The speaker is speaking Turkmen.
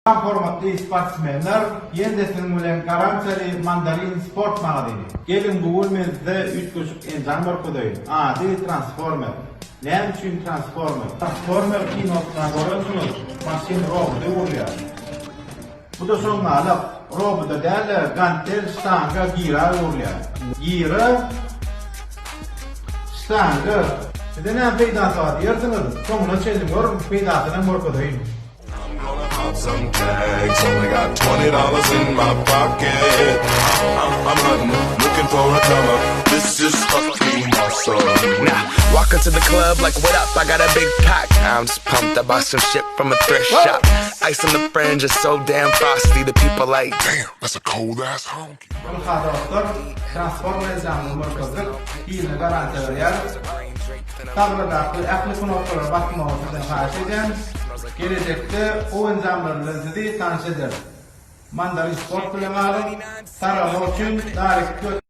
Salam hormatly sportsmenler, ýene-de siziň bilen garantiýaly Mandarin sport magazyny. Geliň bu gün men size üýtgeşik enjam görkezeýin. Ady transformer. Näme üçin transformer? Transformer kinosynda görensiňiz, maşyn robota öwrülýär. Bu-da şoň ýaly, robota däl-de gantel ştanga gira öwrülýär. Gira ştanga. Size näme peýdasy bar diýersiňiz, soňuna çenli görüň, peýdasynam görkezeýin. I'm gonna pop some tags. Only got $20 in my pocket. I'm, I'm hunting, looking for a come up. This is fucking awesome. Now, walk into the club like, what up? I got a big pack. I'm just pumped. I bought some shit from a thrift shop. Ice on the fringe is so damn frosty. The people like, Damn, that's a cold ass honky. Ynha dostlar, transformer enjamyny görkezdik, hiline garantiýa berýäris. Saglydaky ähli knopkalara basmagy sizden haýyş edýän. Gelejekde gowy enjamlar bilen sizi tanyş ederis. Mandarin Sport bilen galyň. Saramak üçin Darik.